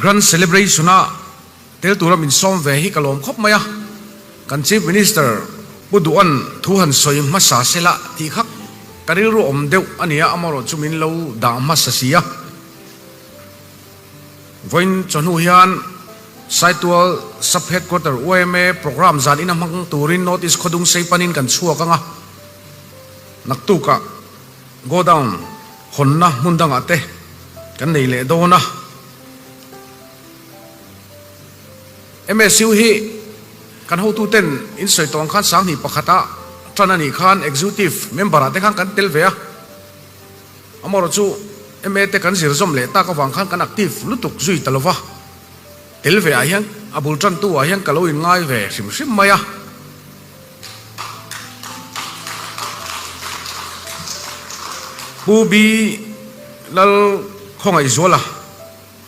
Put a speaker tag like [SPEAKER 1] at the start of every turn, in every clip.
[SPEAKER 1] Grand Celebration a tel tura min sawm ve hi ka lawm khawp mai a, kan Chief Minister Pu Duhan thu han sawi hmasa sela tih kha ka rilru awm deuh a nia, amaherawh chu min lo dah hmasa si a. Vawiin chawhnu hian Saitual Sub Headquarter yma Programme zan ina hmang turin North East Khawdung sei panin kan chhuak ang a, naktukah Godown hawnna hmun dangah te kan nei leh dawn a. MSU hi kan hotuten in sawi tawh ang khan 2001 ah tan a nih khan Executive Member ah te khan kan tel ve a. Amaherawh chu MA te kan zir zawm leh tak avang khan kan active lutuk zui ta lova. Tel ve ah hian a bul tantu ah hian ka lo inngai ve hrim hrim mai a. Pu B Lal Khawngaihzuala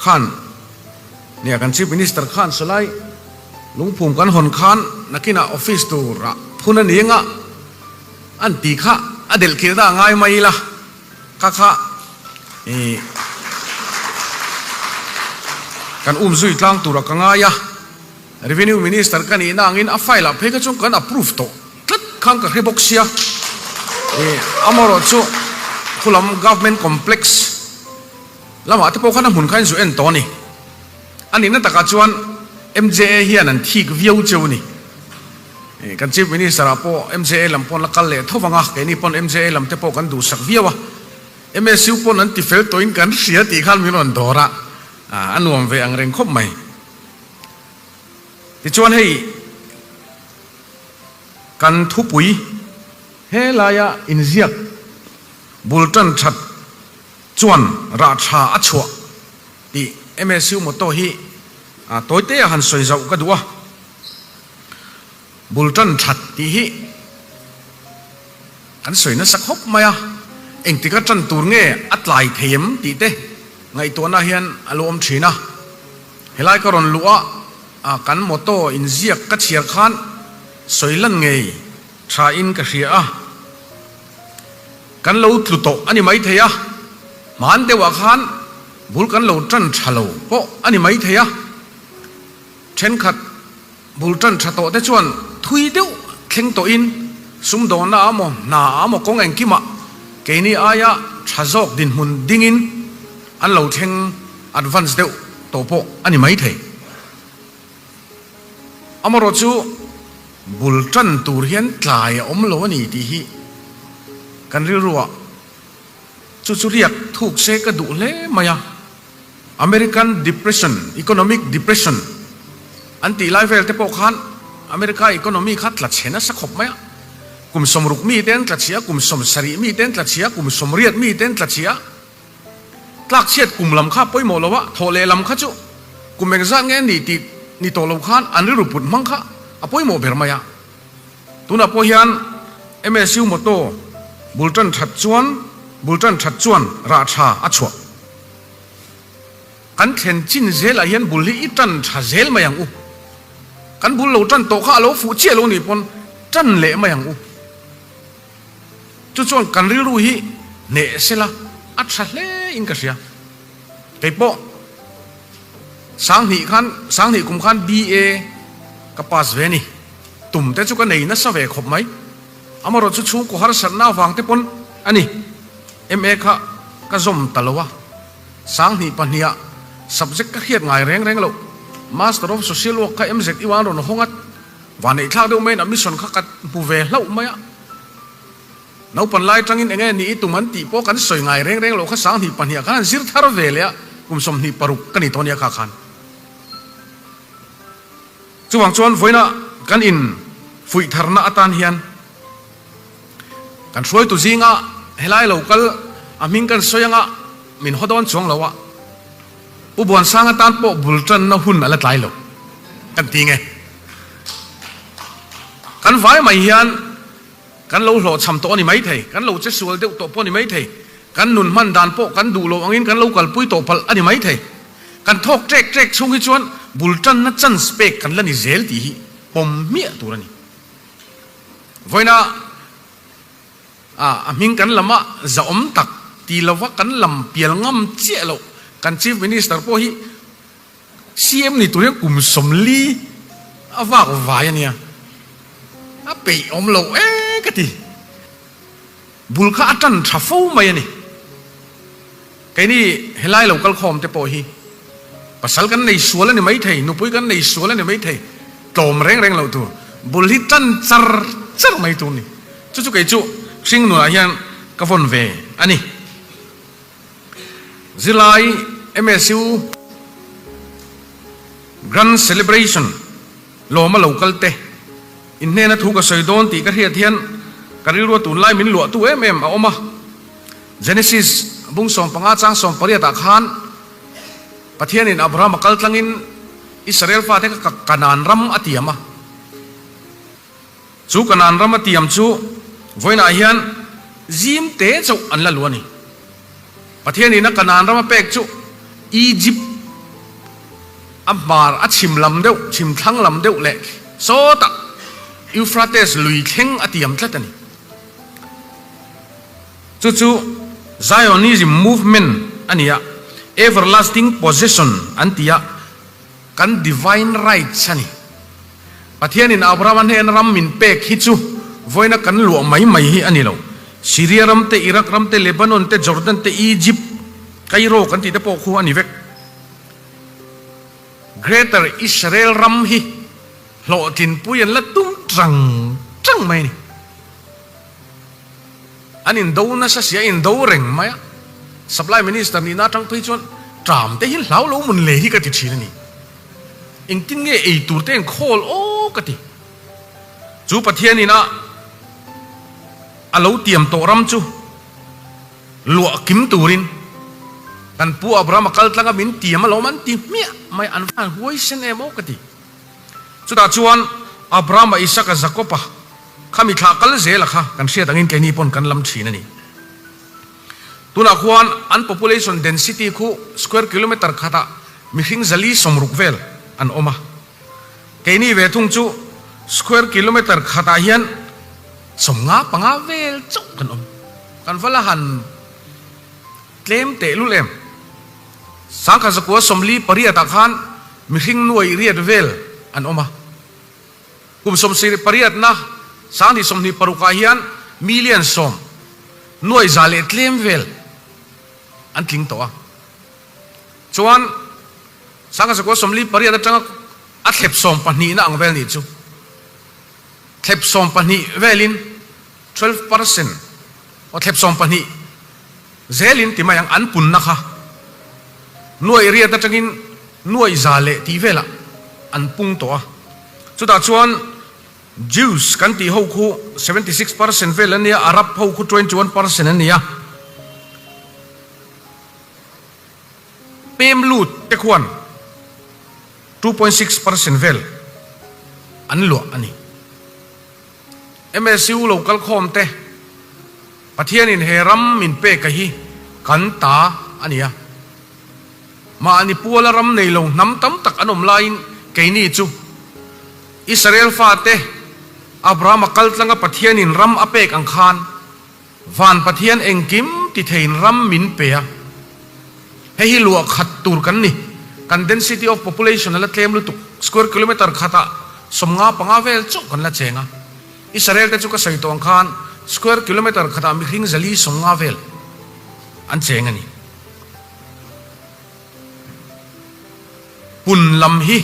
[SPEAKER 1] khan nia kan Chief Minister khan sawlai lungphum kan hawn khan nakinah office turah phun a ni anga an ti kha a delh kilh dah ngai mai ila kha kha ih kan umzui tlang turah ka ngai a. Revenue Minister ka nihna angin a file ah phei kha chuan kan approve tawh tlat khan ka hre bawk sia. Ih amaherawh chu khulam Government Complex lamah te pawh khan a hmun kha in zu en tawh a ni. A nihna takah chuan MJA hian an thik viau cheu a ni. Ih kan Chief Minister ah pawh MJA lam pawn la kal leh tho vang a, keini pawn MJA lam te pawh kan duhsak viau a. MSU pawn an ti fel tawhin kan hria tih khan min rawn dawr a, a nuam ve ang reng khawp mai. Tichuan hei kan thupui he laia inziak bul tan that chuan rah tha a chhuah tih MSU motto hi tawite a han sawi zauh ka duh a. Bul tan that tih hi kan sawi nasa khawp mai a, engtika tan tur nge a tlai thei em tih te ngaihtuahna hian a lo awm thin a. Helai ka rawn luh a, kan motto inziak ka chhiar khan sawi lan ngei tha in ka hria a, kan lo tlu tawh a ni maithei a, hman deuhah khan bul kan lo tan tha lo pawh a ni maithei a, thenkhat bul tan tha tawh te chuan thui deuh thleng tawhin sumdawnna ah maw hna ah maw kawng engkimah keini aia tha zawk dinhmun dingin an lo thleng Advance deuh tawh pawh a ni mai thei. Amaherawh chu bul tan tur hian tlai a awm lo a ni tih hi kan rilruah chu chu riak thuk se ka duh hle mai a. American Depression, Economic Depression an tih lai vel te pawh khan America economy kha tla chhe nasa khawp mai a. Kum 60 mite an tla chhia, kum 70 mite an tla chhia, kum 80 mite an tla chhia. Tlakchhiat kum lam kha pawimawh lo a, thawh leh lam kha chu kum engzat nge ni tih ni tawh lo khan an rilru put hmang kha a pawimawh ber mai a. Tunah pawh hian MSU motto bul tan that chuan bul tan that chuan rah tha a chhuah. Kan thlen chin zelah hian bul hi i tan tha zel mai ang u. Kan bul lo tan tawh kha a lo fuh chiah lo nih pawn tan leh mai ang u. Chu chuan kan rilru hi hneh sela a tha hle in ka hria. Kei pawh 2000 khan 2000 kum khan BA ka pass ve a ni. Tum te chu ka nei nasa ve khawp mai. Amaherawh chu chhungkaw harsatna avang te pawn a ni. MA kha ka zawm ta lo a. 2002 ah subject ka hriat ngai reng reng loh. Master of Social Work kha MZU ah an rawn hawng a. Vanneih thlak deuh maiin a mission kha ka hmu ve hlauh mai a. Naupan lai atangin enge ni i tum an tih pawh kan sawi ngai reng reng loh kha 2002 ah khan an zir thar ve leh a, kum 26 ka ni tawh nia kha khan. Chuvang chuan vawiina kan in fuih tharna atan hian kan hruaitu zinga helai lo kal a hming kan sawi anga min haw dawn chuang lo a, Pu Buansanga tan pawh bul tanna hun a la tlai lo kan ti nge. Kan vai mai hian kan lo hlawhchham tawh a ni maithei, kan lo che sual deuh tawh pawh a ni maithei, kan nun hman dan pawh kan duh loh angin kan lo kalpui tawh palh a ni maithei. Kan thawk ṭek ṭek chhung hi chuan bul tanna chance pek kan la ni zel tih hi pawm hmiah tur a ni. Vawiina A hming kan lam a zahawm tak ti lova kan lam pial ngam chiah loh kan Chief Minister pawh hi. CM ni tur hian kum 40 a vak vai a nia. A peih awm lo e ka ti. Bul kha a tan tha fo mai a ni. Keini helai lo kal khawm te pawh hi pasal kan nei sual a ni maithei, nupui kan nei sual a ni maithei, tlawm reng reng loh tur, bul hi tan char char mai tur ni. Chu chu kei chu hring nunah hian ka vawn ve a ni. Zirlai MSU Grand Celebration lawma lo kal te in hnena thu ka sawi dawn tih ka hriat hian ka rilrua tunlai min luahtu em em a awm a. Genesis bung 15 chang 18 ah khan Pathianin Abraham a kal tlangin Israel fate kha Kanaan ram a tiam a. Chu Kanaan ram a tiam chu vawiinah hian zim te chauh an la lu a ni. Pathianin a Kanaan ram a pek chu Egypt a hmar a chhim lam deuh, chhim thlang lam deuh leh sawtah Euphrates lui thleng a tiam tlat a ni. Chu chu Zionism movement a ni a, everlasting possession an ti a, kan divine rights a ni. Pathianin Abrahama hnena ram min pek hi chu vawiina kan luah mai mai hi a ni lo. Syria ram te, Iraq ram te, Lebanon te, Jordan te, Egypt, Cairo kan tih te pawh khu a ni vek. Greater Israel ram hi hlawhtlinpui an la tum tang tang mai a ni. An indo nasa si a indo reng mai a, Supply Minister nihna atang phei chuan tram te hi hlau lo mun le hi ka ti thin a ni. Engtin nge ei tur te an khawl aw ka ti. Chu Pathian ina a lo tiam tawh ram chu luah kim turin kan Pu Abraham a kal tlang a min tiam alawm an ti hmiah mai an van huaisen em aw ka ti. Chutah chuan Abraham-a Isaka Jakob-a Khami thlah kal zela kha kan hriat angin keini pawn kan lam thin a ni. Tunah khuan an population density khu square kilometre khatah mihring 460 vel an awm a. Keini ve thung chu square kilometre khatah hian 55 vel chauh kan awm. Kan va la han tlem tehlul em. 1948 ah khan mihring nuai riat vel an awm a. Kum 78na 2026 ah hian million 10 nuai za leh tlem vel an tling tawh a. Chuan 1948 atanga a thlep 12na ang vel nih chu thlep 12 velin 12% aw thlep 12 zelin ti mai ang an punna kha nuai riat atangin nuai za leh tih velah an pung tawh a. Chutah chuan Jews kan tih ho khu 76% vel an ni a, Arab ho khu 21% an ni a. Pem lut te khuan 2.6% vel an luah a ni. MSU lo kal khawm te Pathianin he ram min pek a hi kan ta a ni a. Mahni puala ram nei lo hnam tam tak an awm laiin keini chu Israel fate Abrahama kal tlanga Pathianin ram a pek ang khan Van Pathian engkim ti theiin ram min pe a. Hei hi luah khat tur kan ni. Kan density of population a la tlem lutuk. Square kilometre khatah 55 vel chauh kan la cheng a. Israel te chu ka sawi tawh ang khan square kilometre khatah mihring 450 vel an cheng a ni. Pun lam hi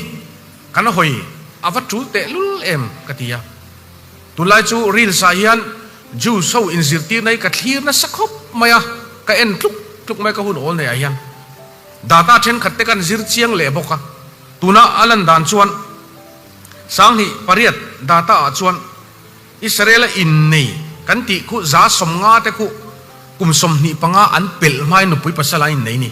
[SPEAKER 1] kan hawi a va tul tehlul em ka ti a. Tunlai chu reels ah hian Jews ho inzirtirna hi ka thlir nasa khawp mai a, ka en tluk tluk mai ka hun awl nei ah hian. Data thenkhat te kan zir chiang leh bawk a, tuna a lan dan chuan 2008 data ah chuan Israel a innei kan tih khu 150 te khu kum 25 an pelh hmain nupui pasal an innei ni.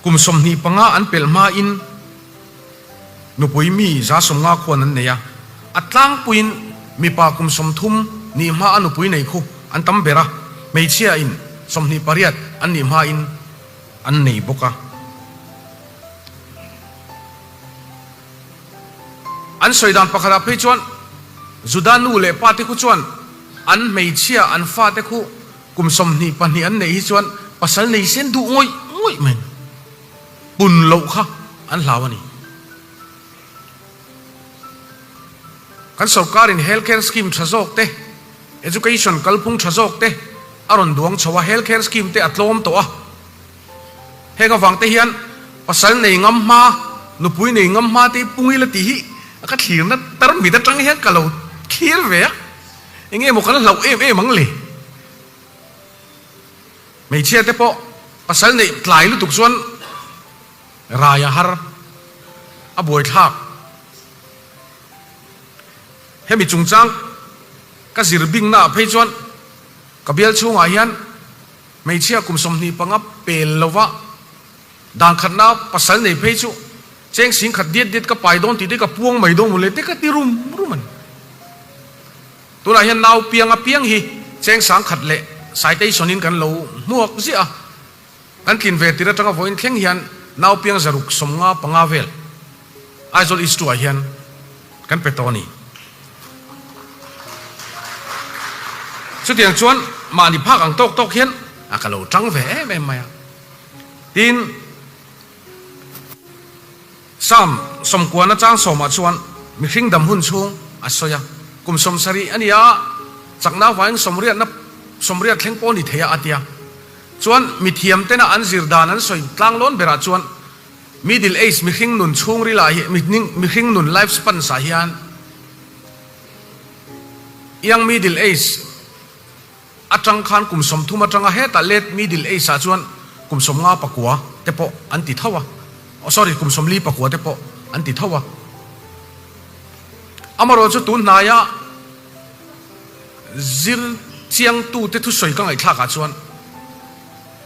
[SPEAKER 1] Kum 25 an pelh hmain nupui mi 150 khuan an nei a, a tlangpuiin mipa kum 30 nih hma a nupui nei khu an tam ber a, hmeichhia in 28 an nih hmain an nei bawk a. An sawi dan pakhatah phei chuan Juda nu leh pa te khu chuan an hmeichhia an fa te khu kum 22 an neih hi chuan pasal nei sen duh ngawih ngawih mai a ni. Pun loh kha an hlau a ni. Kan sorkarin health care scheme tha zawk te, education kalphung tha zawk te a rawn duang chho a, health care scheme te a tlawm tawh a. Heng avang te hian pasal nei ngam hma, nupui nei ngam hma te hi pung ila tih hi ka thlirna tarmit atang hian ka lo thlir ve a, enge maw kan hlauh em em ang le? Hmeichhia te pawh pasal neih tlai lutuk chuan rai a har, a buaithlak. Hemi chungchang ka zir bingnaah phei chuan ka bial chhungah hian hmeichhia kum 25 pel lova dan khatna pasal nei phei chu cheng sing khat diat diat ka pai dawn tih te ka puang mai dawn mawle te ka ti rum rum a ni. Tunah hian nau piang apiang hi cheng sang khat leh citation in kan lo hmuak ziah a. Kan tlin ve tir atanga vawiin thleng hian nau piang 195 vel Aizawl East 2 ah hian kan pe tawh a ni. Chutiang chuan mahni phak ang tawk tawk hian a ka lo tang ve em em mai a. Tin, Psalm sawmkuana chang sawmah chuan mihring dam hun chhung a sawi a, kum 70 a ni a, chakna avangin sawmriatna 80 thleng pawh a ni thei a, a ti a. Chuan mithiam tena an zir dan an sawi tlanglawn berah chuan middle age mihring nun chhungril ah hi mihring nun life spans ah hian young middle age atang khan kum 30 atanga hetah late middle age ah chuan kum 59 te pawh an ti tho a, oh sorry kum 49 te pawh an ti tho a. Amaherawhchu tun hnaia Zir chiangtute thusawi ka ngaihthlak ah chuan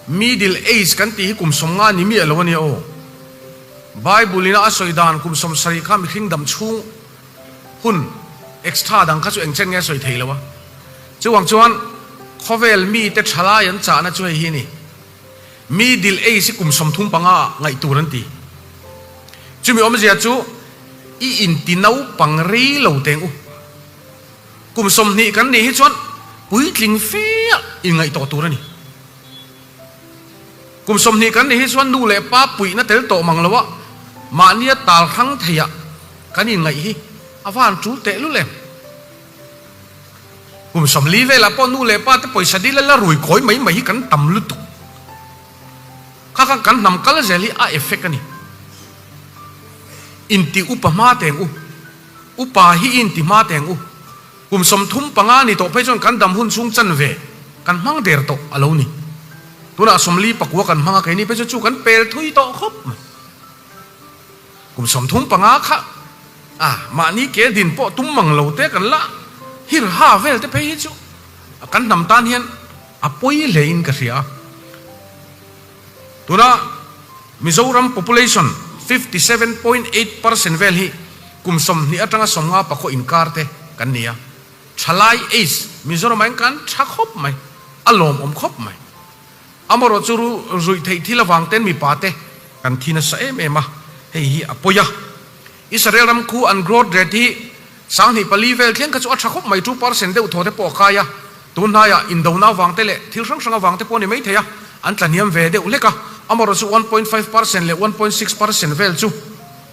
[SPEAKER 1] middle age kan tih hi kum 50 ni miah lo a nia aw. Bible ina a sawi dan kum 70 kha mihring dam chhung hun extra dang kha chu engchen nge a sawi thei lo a. Chuvang chuan khawvel mite thalai an chahna chu hei hi a ni. Middle age hi kum 35 ah ngaih tur an ti. Chumi awmzia chu i inti naupang rei lo teng u. Kum 20 kan nih hi chuan puitling fe a inngaih tawh tur a ni. Kum 20 kan nih hi chuan nu leh pa puihna tel tawh mang lo a, mahnia tal hrang theia kan inngaih hi a van tul teh lul em? Kum 40 velah pawh nu leh pa te pawisa dil a la rui kawi mai mai hi kan tam lutuk. Kha khan kan hnam kal zel hi a effect a ni. Inti upa hma teng u. Upa hi in ti hma teng u. Kum 35 ni tawh phei chuan kan dam hun chhung chan ve kan hmang der tawh a lo ni. Tunah 49 kan hmang a keini phei chu chu kan pel thui tawh khawp mai. Kum 35 kha a mahni ke din pawh tum mang lo te kan la hir ha vel te phei hi chu kan hnam tan hian a pawi hle in ka hria a. Tuna Mizoram population 57.8% vel hi kum 20 atanga 50 pakhaw inkar te kan ni a. Thalai age Mizoramah hian kan tha khawp mai, a lawmawm khawp mai. Amaherawh chu ruih theih thil avang ten mipa te kan thi nasa em em a, hei hi a pawi a. Israel ram khu an growth rate hi 24 vel thleng kha chu a tha khawp mai, 2% deuh thaw te pawh a kai a. Tun hnaiah indona avang te leh thil hrang hrang avang te pawh a ni mai thei a, an tlahniam ve deuh hlek a, amaherawh chu 1.5% leh 1.6% vel chu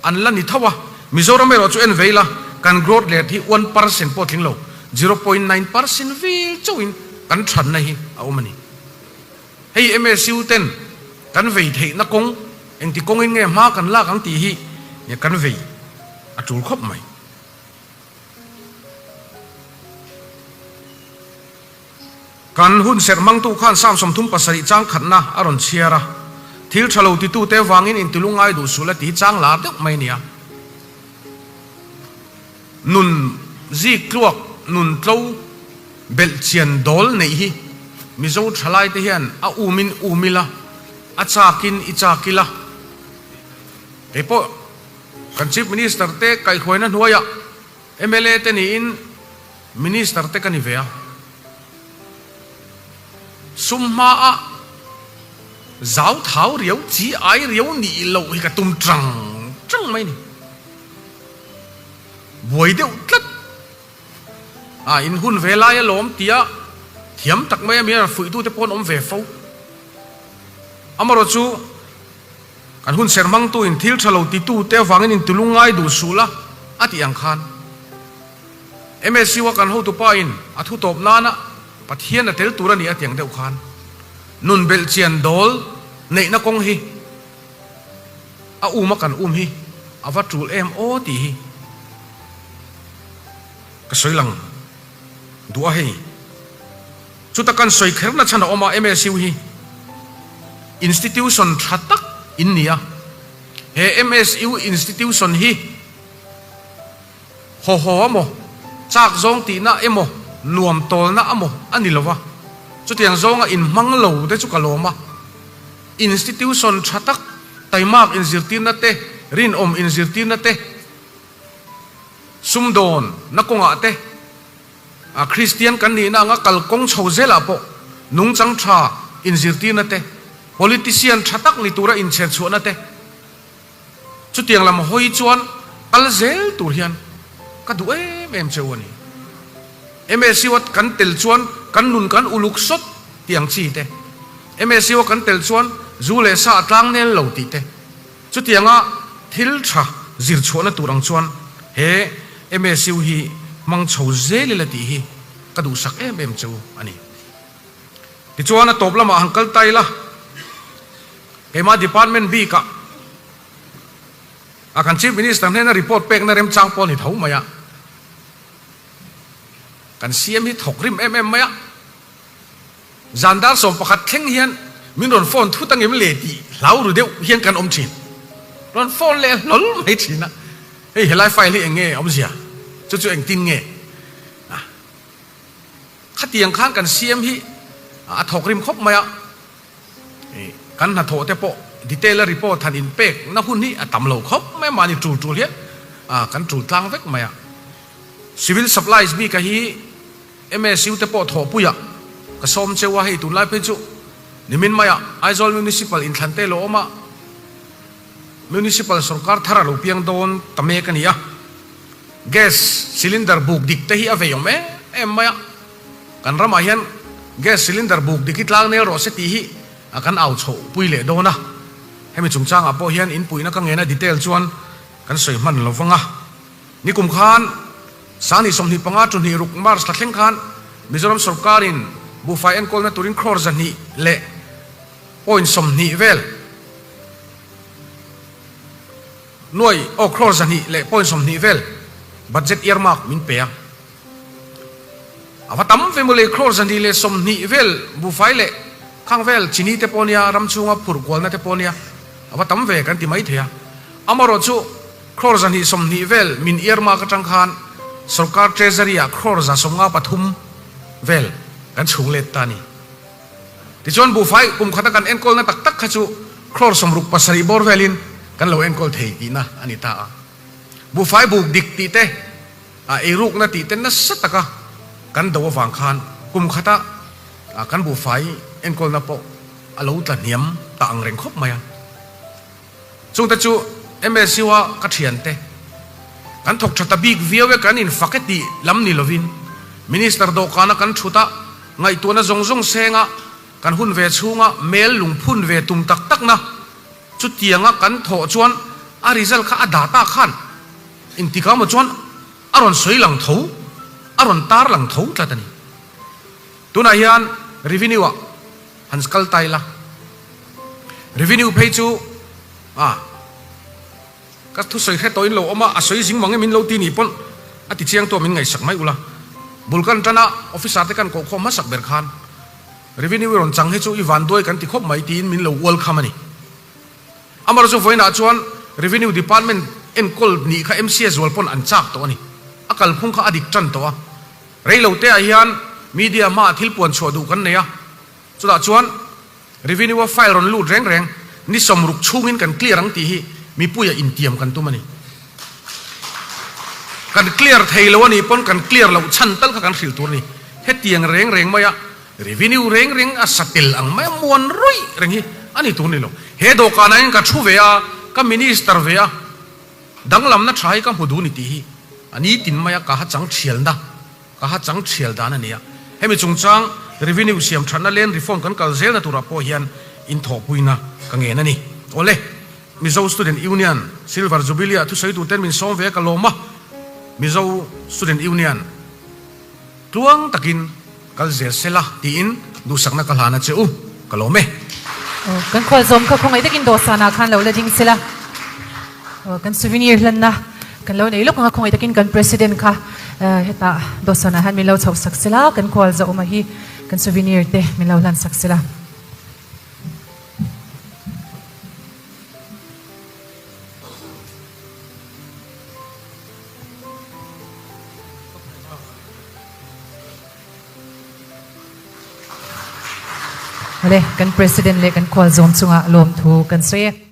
[SPEAKER 1] an la ni tho a, Mizoram erawh chu en ve ila kan growth rate hi 1% pawh tling lo, 0.9% vel chauhin kan thatna hi a awm a ni. Hei MSU ten kan vei theihna kawng engti kawngin nge hma kan lak ang tih hi kan vei a tul khawp mai. Kan hun serh hmangtu khan Psalm 37 chang khatna a rawn chhiar a, Thil tha lo titute avangin intilu ngai duh suh la tih hi chang lar deuh mai a ni a. Nun zik tluak, nun tlo belh chian dawl neih hi Mizo thalaite hian a umin um ila, a chakin i chak ila. Kei pawh kan Chief Minister te kaihhruaina hnuaiah mla te niin Minister te ka ni ve a. Sum hmaa zau thau riau chi ai riau nih loh hi ka tum tang tang mai a ni. Buai deuh tlat a in hun ve lai alawm tia thiam tak mai a mi a fuihtute pawh an awm ve fo. Amaherawhchu, kan hun ser hmangtuin thil tha lo titute avangin intulung ngai duh suh la, a tih ang khan. MSU-a kan hotupain a thu tawp nana Pathian a tel tur a ni a ti ang deuh khan nun belhchian dawl neihna kawng hi a um a kan um hi a va tul em aw tih hi ka sawi lang duh a hei. Chuta kan sawi kherna chhan a awm a MSU hi institution tha tak in ni a, he MSU institution hi Haw haw a maw? Chak zawng tihna emaw, nuam tawlna a maw a ni lo va. Chutiang zawnga inhmang lo te chu ka lawm a. Institution tha tak, taimak inzirtirna te, rinawm inzirtirna te, sumdawn na kawngah te, a Kristian kan nihna anga kalkawng chho zelah pawh nungchang tha inzirtirna te, politician tha tak ni tura inchherchhuahna te, Chutiang lam hawi chuan kal zel tur hian ka duh em em cheu a ni. MSU a kan tel chuan kan nun kan uluk sawt tih ang chi te, MSU a kan tel chuan zu leh sa a tlang nel lo tih te, chutianga thil tha zir chhuahna tur ang chuan he MSU hi hmang chho zel ila tih hi ka duhsak em em cheu a ni. Tichuan a tawp lamah han kal ta ila. Keimah department bikah a kan Chief Minister hnena report pekna remchang pawh a ni tho mai a, kan CM hi thawk rim em em mai a, zan dar 11 thleng hian min rawn phone thut angem le tih hlau ru deuh hian kan awm thin, rawn phone leh hlawl mai thin a, hei helai file hi eng nge awmzia, chu chu engtin nge a, khatiang khan kan CM hi a thawk rim khawp mai a. Kan hnathawh te pawh detail a report han in pek na hun hi a tam lo khawp mai a, mahni tul tul hian kan tul tlang vek mai a. Civil supplies bik a hi MSU te pawh thawhpuiah ka sawm cheu a, hei tunlai phei chu nimin maiah Aizawl Municipal inthlan te lo awm a, Municipal sorkar thar a lo piang dawn ta mek a ni a, gas cylinder buk dik te hi a vei awm em em mai a. Kan ramah hian gas cylinder buk dik hi tlang nel rawh se tih hi a kan au chhoh pui leh dawn a. Hemi chungchangah pawh hian inpuihna ka ngena detail chuan kan sawi hman lo vang a. Nikum khan Sangni 25 chu hnih ruk March thla thleng khan Mizoram sawrkarin buhfai enkawlna turin crore 200 leh point 20 vel nuai aw crore 200 leh point 20 vel budget earmark min pe a. A va tam ve mawle crore 220 vel buhfai leh khang vel chini te pawh nia ram chhunga phurh kualna te pawh nia a va tam ve kan ti mai thei a. Amaherawh chu crore 120 vel min earmark atang khan sorkar treasury ah crore 153 vel kan chhung let ta a ni. Tichuan buhfai kum khata kan enkawlna tak tak kha chu crore 67 bawr velin kan lo enkawl thei tihna a ni ta a. Buhfai buk dik tih te A eirukna tih te nasa taka kan do avang khan kum khata kan buhfai enkawlna pawh a lo tla hniam ta ang reng khawp mai a. Chungte chu MSU-a ka thiante kan thawk tha ta bik viau e kan infak e tih lam ni lovin Minister dawhkana kan thut a, ngaihtuahna zawng zawng senga kan hun ve chhunga mel lungphun ve tum tak takna chutianga kan thawh chuan a result kha a data khan Engtikah maw chuan a rawn sawi lang tho, a rawn tar lang tho tlat a ni. Tunah hian revenue ah han kal ta ila, revenue phei chu ah ka thusawi hre tawhin lo awm a, a sawi zing mang em in lo ti nih pawn a ti chiang tawh min ngaihsak mai ula. Bul kan tan a, officer te kan kohkhawm hmasak ber khan revenue i rawn chang hi chu i vanduai kan ti khawp mai tiin min lo ualkham a ni. Amar chu vawiinah chuan Revenue Department enkawl nih kha MCA zual pawn an chak tawh a ni. A kalphung kha a dik tan tawh a. Rei lo te ah hian media hmaah thil puan chhuah duh kan nei a. Chutah chuan Revenue a file rawn lut reng reng ni 60 chhungin kan clear ang tih hi mipuia intiam kan tum a ni. Kan clear thei lo a nih pawn kan clear loh chhan tal kha kan hrilh tur a ni. Hetiang reng reng maia Revenue reng reng a sa tel ang mai a, muan rawih reng hi a ni tur ni lo. He dawhkanah hian ka thu ve a, ka minister ve a, danglamna tha hi ka hmu duh ni tih hi a ni tin mai a, ka ha chang thialna, ka ha chang thial dan a ni a. Hemi chungchang revenue siam thatna land reform kan kal zelna turah pawh hian In thawhpuina ka ngen a ni. Awle, Mizo Student Union Silver Jubilee ah thusawi tur ten min sawm ve a ka lawm a, Mizo Student Union tluang takin kal zel sela tiin duhsakna ka hlan a che u, ka lawm e.
[SPEAKER 2] Aw, kan khualzawm kha khawngaih takin dawhsanah khan lo la ding sela. Aw, kan souvenir hlanna kan lo nei lawk ang a, khawngaih takin kan President kha hetah dawhsanah hian min lo chhoh sak sela, kan khualzawma hi kan souvenir te min lo hlan sak sela. Awle, kan President leh kan khualzawm chungah lawmthu kan sawi e.